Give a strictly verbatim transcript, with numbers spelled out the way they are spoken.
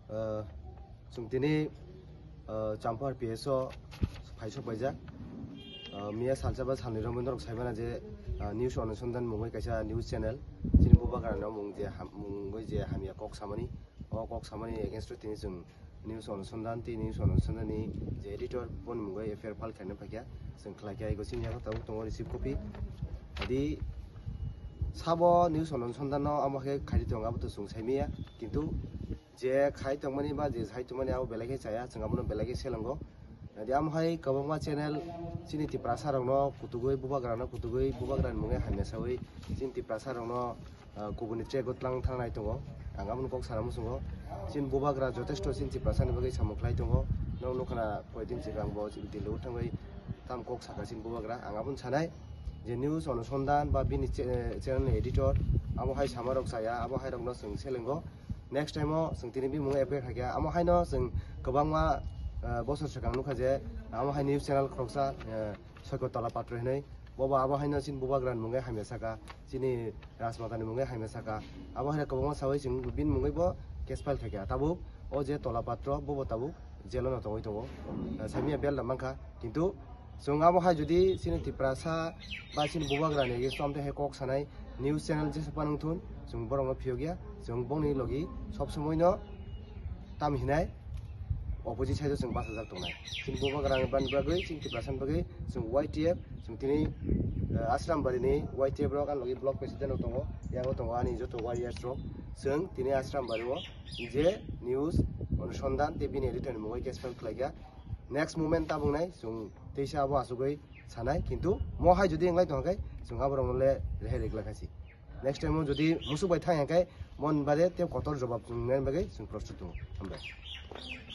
Ah, chwng tini, ah, Champar P S o phaisok paijak. Ah, miya salsa ba salni romwi norok saimana je, ah, News Onusandhan mungwi kaisa news channel. Chini bubagrano mung je ham-, mungwi je hamya kok samani, o kok samani against o tini chwng News Onusandhan tei News Onusandhan ni je editor boni mungwi F I R file khaina phaikha. Chwng khlai kha ego chini yago tabuk tongo receive copy. Adi sabo News Onusandhan no amo khe khaidi tongo abo to chwng saimaya. Kintu je khai tongmani ba je sai tongmani abo belai khe chaya, chwng abono belai khe selengo. Adi amo hai kwbangma channel chini Tiprasa rokno kutugwi bubagrano kutugwi bubagrani mungwi hamya sawi chini Tiprasa rokno, ah, kubuni track o tlang thangnai tongo. Ang abono kok sana muchungo. Chini bubagra jotesto chini Tiprasa ni bagwi samung khlai tongo. Nok nukha na koidin chikang bo Delhi o thangwi tam kok saka chini bubagra. Ang abono sanai je News Onusandhan ba bini che-, channel ni editor abo hai sama rok chaya, abo hai rokno chwng selengo. Next time o chwng tini bini mungwi F I R khaikha. Amo haino chwng kwbangma, ah, bosor swkang nukha je amo hai news channel khoroksa, ah, Soiko Tola Patro hinwi. Bobo abo haino chini bubagrani mungwi hamya saka, chini Rajmatani mungwi hamya saka. Abo haino kwbangma sawi chwng bini mungwi bo case file khaikha. Tabuk o je Tola Patro bobo tabuk jail o no tongwi tongo. Ah, saimanya bail da mankha. Kintu chwng abo hai jodi chini Tiprasa ba chini bubagrani against o amtwi hai kok sanai news channel jesa panung thun, chwng borokno phiyok ya, chwng bongni logi sob somoi no tam hinai opposite side o chwng bachajak tongnai. Chini bubagrani bagwi, chini Tiprasani bagwi chwng Y T F, chwng tini, eh, Ashram Bari ni Y T F rok, ani logi block president rok tongo, yago tongo ani joto warriors rok. Chwng tini Ashram Bari o je News Onusandhan tei bini editor ni mungwi case file khlaikha. Next moment tabuk nai chwng teisa abo asugwi sanai, kintu mo hai jodi wnglai tongkha khe chwng aborokno le rehai rwgwlak kha si. Next time o jodi musuk bai thang ya khe mon bade tei kotor jobab chwng nani bagwi chwng prostut tongo. Hambai.